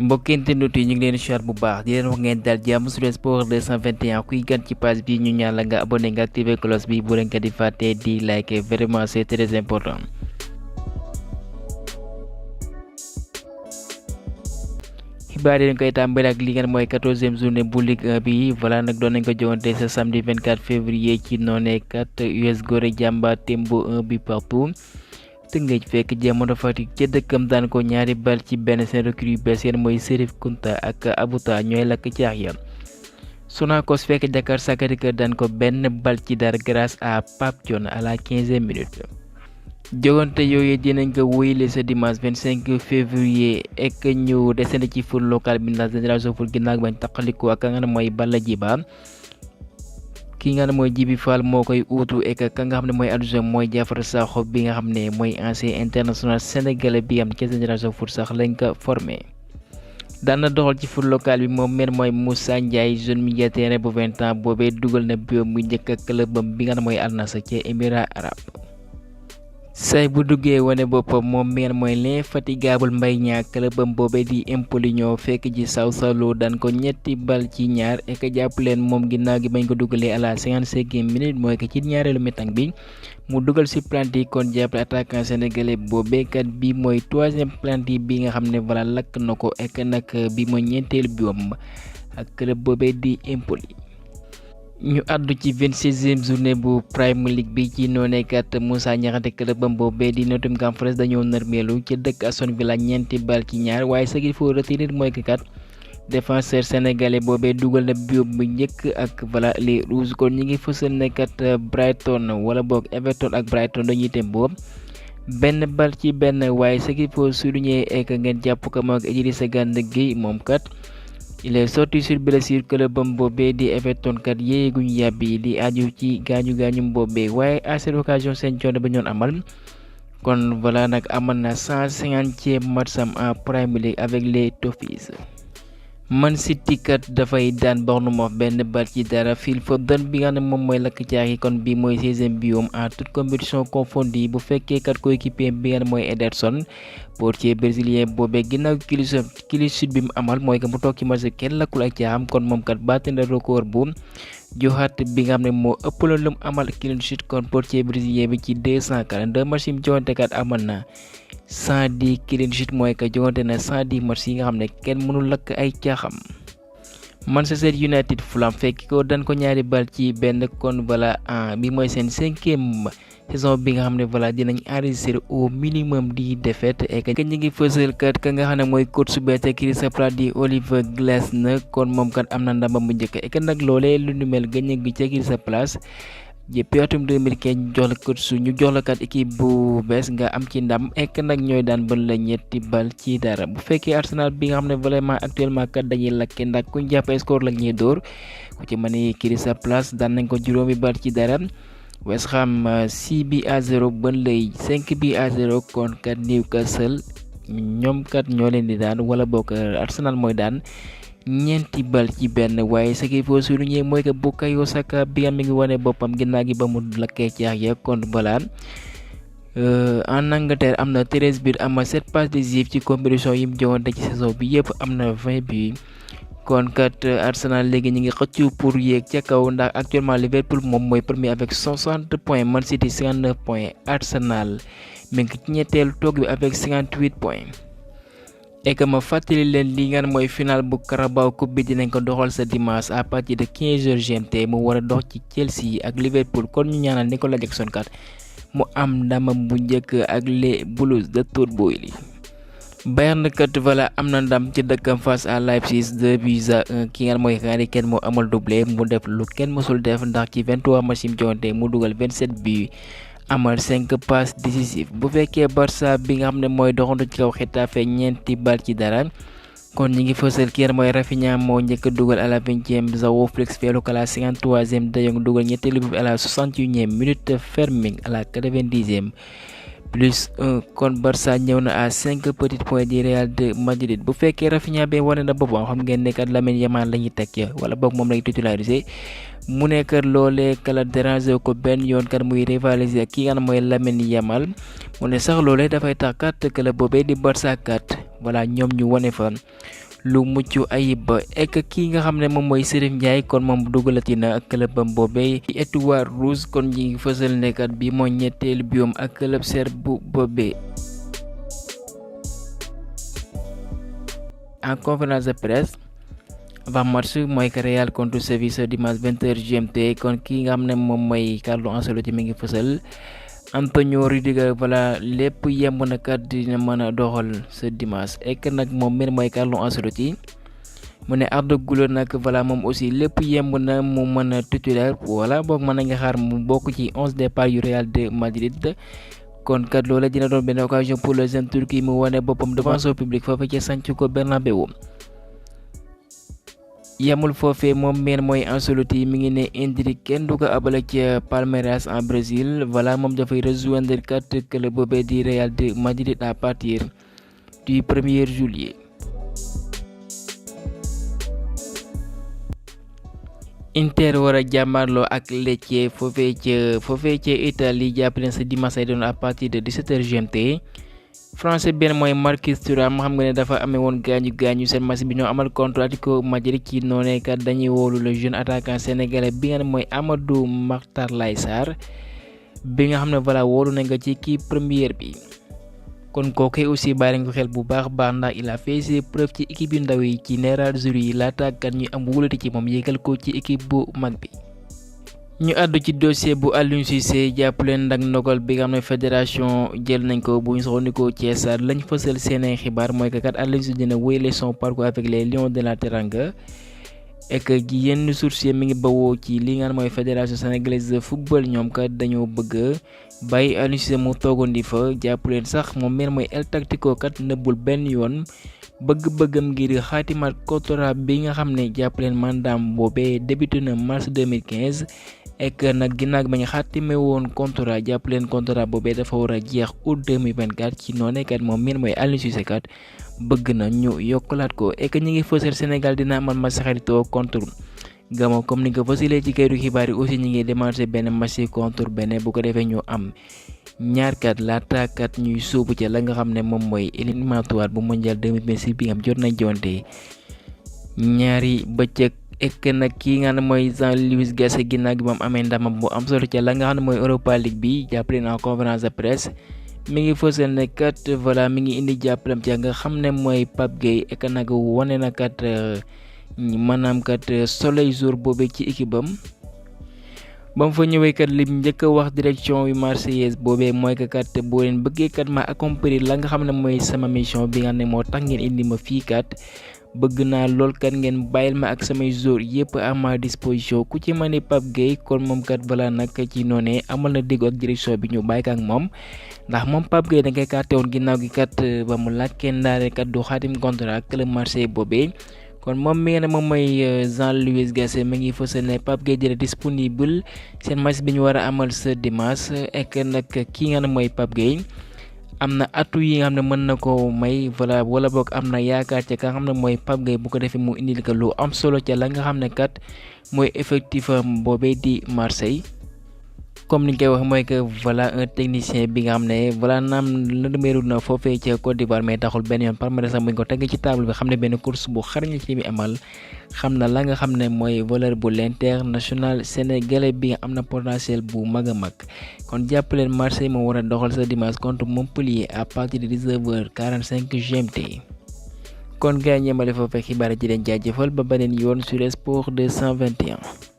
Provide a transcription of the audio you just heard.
mbokki internet yi ñu ngi leen di siyaar bu baax di leen wax ngeen dal jàmm sur sport 221 kuy gan ci page bi ñu ñaan la nga abonné nga activer cloche bi bu leen ko di fàtte di like vraiment c'est très important. xibaar yi dañ koy tàmbali ak li ngeen mooy 14e journée bu Ligue 1 bi voilà nag doon nañ ko jogante sa samedi 24 février ci noonee kat US Gorée Diamba Tembo 1 but partout. Tëngéej fekk Jamono Fatick ca dëkkam daan ko ñaari bal ci benn seen recrue bees yéen mooy Serif Kunta ak Abuta ñooy lakk caax ya. Sonacos fekk Dakar Sacré-Cœur daan ko benn bal ci dara grâce à Pape Thion à la 15e minute. jogante yooyu dinañ ko wéyale ce dimanche 25 février ek ñu desandi ci foot local bi ndax Génération Foot ginnaaw bañ taqaliko ak nga mooy Balla Djiba ki nga xam ne mooy Djibi Fall moo koy uutu ek ka nga xam ne mooy adjoint mooy Diafara Sakho bi nga xam ne mooy ancien international sénégalais bi am ci Génération Foot sax lañ ko formé. daan na doxal ci foot local bi moom mel mooy Moussa Ndiaye jeune milieu terrain bu 20 ans boobee dugal na bio mu njëkk ak clubam bi nga xam ne mooy Al Nassr ci Émirats arabes. say bu duggee wane boppam moom meen mooy l'infatigable Mbaye Niang clubam boobee di Empoli ñoo fekk ji Sao Paulo daan ko ñetti bal ci ñaar ek jàpp leen moom ginnaaw gi bañ ko dugalee à la 55e minute mooy que ci ñaareelu mi-temps bi mu dugal si planti kon jàppale attaquant sénégalais boobee kat bi mooy 3e planti bi nga xam ne voilà lakk na ko ek nag bi mooy ñeenteelu biom ak club boobee di Empoli. ñu àddu ci 26e journée bu Premier League bi ci noonee kat Moussa Niakhaté clubam boobee di Nottingham Forest dañoo nërmeelu ci dëkk Aston Villa ñeenti bal ci ñaar waaye ce qu'il faut retenir mooy que kat défenseur sénégalais boobee dugal na bio bu njëkk ak voilà les rouges kon ñi ngi fësal ne kat Brighton wala boog Everton ak Brighton dañuy tembo benn bal ci benn waaye ce qu'il faut souligner est que ngeen jàpp ko moom ak Idrissa Gana Gueye moom kat. il est sorti sur blessure clubam boobee di Everton kat yéeguñu yàbbi di aju ci gaañu boobee waaye à cette occasion seen coono ba ñoon amal kon voilà nag amal na 150e match am en Premier League avec les Toffees. Man City kat dafay daan Bournemouth benn bal ci dara Phil Foden bi nga xam ne moom mooy lakk caaxi kon bi mooy 16e biom en toute compétition confondue bu fekkee kat coéquipier bi nga xam ne mooy Ederson portier brésilien boobee ginnaaw clean sheet bi mu amal mooy que mu toog ci match kenn lakkul ak caaxam kon moom kat baate na record bu joxaat bi nga xam ne moo ëppaloon lu mu amal clean sheet kon portier brésilien bi ci 242 match yi mu joŋante kat amal na 110 clean sheet mooy que joŋante na 110 match yi nga xam ne kenn mënul lakk ay caaxam. Manchester United Fulham fekk ko daan ko ñaari bal ci benn kon voilà bi mooy seen 5e saison bi nga xam ne voilà dinañ enregistrer au minimum 10 défaites et que ñu ngi fësal kat ka nga xam ne mooy coach su bees Crystal Palace di Oliver Glasner kon moom kat am na ndam bu njëkk et que nag loolee lu nu mel gëñ gi ca Crystal Palace depuis atum 2015 jox la coach ñu jox la kat équipe bu bees nga am ci ndam et que nag ñooy daan bën la ñetti bal ci dara bu fekkee Arsenal bi nga xam ne vraiment actuellement kat dañuy lakke ndax kuñ jàpp score la ñuy dóor ku ci mën a Crystal Palace daan nañ ko juróomi bal ci dara. West Ham 6 buts à 0 Burnley 5 buts à 0 kon kat Newcastle ñoom kat ñoo leen di daan wala bokk Arsenal mooy daan ñeenti bal ci benn waaye ce qu'il faut souligner mooy que Bukayo Saka bi nga mi ngi wane boppam ginnaaw gi ba mu lakkee caax ya kon voilà en Angleterre am na 13 buts am na 7 passes décisives ci compétition yi mu joŋante ci saison bi yëpp am na 20 buts. kon kat Arsenal léegi ñu ngi xëccu pour yéeg ca kaw ndax actuellement Liverpool moom mooy premier avec 60 points Man City 59 points Arsenal mi ngi ci ñetteelu toog bi avec 58 points. et que ma fàttali leen li nga mooy final bu Carabao Cup bi dinañ ko doxal sa dimanche à partir de 15h GMT mu war a dox ci Chelsea ak Liverpool kon ñu ñaanal Nicolas Jackson kat mu am ndamam bu njëkk ak les Blues de Todd Boehly. Bayern kat voilà am na ndam ci dëkkam face à Leipzig 2 buts à 1 ki nga mooy Harry Kane moo amal doublé mu def lu kenn mësul def ndax ci 23 match yi mu joŋante mu dugal 27 buts amal 5 passes décisives bu fekkee Barça bi nga xam ne mooy doxantu ci kaw Getafe ñeenti bal ci dara kon ñi ngi fësal ki nga mooy Rafinha moo njëkk a dugal à la 20e João Félix feelu ko à la 53e De Jong dugal ñetteelu bi à la 61e minute Fermin à la 90e. plus 1 kon Barça ñëw na à 5 petits points du Real de Madrid bu fekkee Rafinha be wane na boppam xam ngeen ne kat Lamine Yamal la ñuy teg wala boog moom lay titularisé mu nekk loolee kala déranger ko benn yoon kat muy rivaliser ki nga xam mooy Lamine Yamal mu ne sax loolee dafay tax kat club boobee di Barça kat voilà ñoom ñu wane fa lu mucc ayib ek ki nga xam ne moom mooy Serif Ndiaye kon moom dugalati na clubam boobee ci Étoile Rouge kon ñi ngi fësal nekkat bi mooy ñetteelu biom ak club serbe bu boobee. En conférence de presse avant match mooy que Real contre Séville dimanche 20h GMT kon ki nga xam ne moom mooy Carlo Ancelotti mi ngi fësal Antonio Rudiger lépp yemb na kat dina mën a doxal ce dimanche ek nag moom mi mooy Carlo Ancelotti mu ne Arda Güler nag moom aussi lépp yemb na mu mën a titulaire boog mën nga xaar mu bokk ci 11 départ yu Real de Madrid kon kat loola dina doon benn occasion pour le jeune Turquie mu wane boppam devant son public foofu ca Santiago Bernabéu. yamul foofee moom meen mooy Ancelotti mi ngi ne Endrick kenn du ko abale ca Palmeiras en Brésil moom dafay rejoindre kat club boobee di Real de Madrid à partir du 1er juillet. Inter war a jàmmarloo ak Lecce foofee ca Italie jàppale sa dimanche ay doon à partir de 17h GMT. français benn mooy Marcus Thuram xam nga ne dafa amee woon gaañu seen match bi ñoo amal contre Atlético Madrid ci noonee kat dañuy woolu le jeune attaquant sénégalais bi nga ne mooy Amadou Makhtar Laye Sarr bi nga xam ne woolu nañ ko ci équipe première bi. kon kooku aussi bàyyi nañ ko xel bu baax ndax il a fait ses preuves ci équipe yu ndaw yi ci Nerazzurri yi laata kat ñu am wóolati ci moom yéegal ko ci équipe bu mag bi. ñu àddu ci dossier bu Aliou Cissé jàppaleen ndak ndogal bi nga xam ne fédération jël nañ ko bu ñu soxandikoo ci Stades lañ fësal seen ay xibaar mooy que kat Aliou Cissé dina wéyale son parcours avec les Lions de la Teranga et que yenn source mi ngi bawoo ci li nga xam mooy fédération sénégalaise de football ñoom kat dañoo bëgg bàyyi Aliou Cissé mu toogandi fa jàppaleen sax moom mel mooy El Tactico kat nëbbul benn yoon bëgg-bëggam ngir xaatimaat contrat bi nga xam ne jàppaleen mandaam boobee débuté na mars 2015. ek nag ginnaaw ba ñu xaatime woon contrat jàppaleen contrat boobee dafa war a jeex août 2024 ci noonu kat moom miin mooy Aliou Cissé kat bëgg na ñu yokkalaat ko ek ñi ngi fësal Sénégal dina amal match xaritoo contre Gabon comme ni nga ko fësalee ci kayitu xibaar yi aussi ñi ngi démarché benn match contre Bénin bu ko defee ñu am ñaar kat laata kat ñuy sóobu ca la nga xam ne moom mooy éliminatoire bu mondial 2026 bi nga xam jot nañ jonte ñaari bëccëg. ek nag kii nga xam ne mooy Jean-Louis Gasset ginnaaw gi moom amee ndamam bu am solo ca la nga xam ne mooy Europa League bi jàppale en conférence de presse mi ngi fësal ne kat mi ngi indi jàppalam ca nga xam ne mooy Pape Gueye ek nag wane na kat maanaam kat soleil jour boobee ci équipe am ba mu fa ñëwee kat lim njëkk a wax direction yu marseillaise boobee mooy que kat boo leen bëggee kat ma accomplir la nga xam ne mooy sama mission bi nga xam ne moo tax ngeen indi ma fii kat. bëgg naa lool kat ngeen bàyyil ma ak samay joueurs yépp à ma disposition ku ci mën ni Pape Gueye kon moom kat nag ci noonee amal na dégg ak direction bi ñu bàyyi ko ak moom ndax moom Pape Gueye da ngay kàtte woon ginnaaw gi kat ba mu laaj kenn daare kat du xaatim contrat ak club Marseille boobee kon moom mi nga ne moom mooy Jean-Louis Gasset mi ngi fësal ne Pape Gueye dina disponible seen match bi ñu war a amal ce dimanche ek nag kii nga ne mooy Pape Gueye am na atu yi nga xam ne mën na ko may wala boog am na yaakaar ca ka nga xam ne mooy Pape Gueye bu ko defee mu indil ko lu am solo ca la nga xam ne kat mooy effectif am boobee di Marseille comme ni ñu koy wax mooy que un technicien bi nga xam ne naam la numéro na foofee ca Côte d'Ivoire mais taxul benn yoon palmarès sax bu ñu ko teg ci table bi xam ne benn course bu xarañ ci mi amal xam na la nga xam ne mooy valeur bu l'international sénégalais bi nga am na potentiel bu mag a mag kon jàppaleen Marseille moo war a doxal sa dimanche contre Montpellier à partir de 19h45 GMT. kon gars ñeemale foofee xibaar ci leen jaajëfal ba beneen yoon sur Sport 221.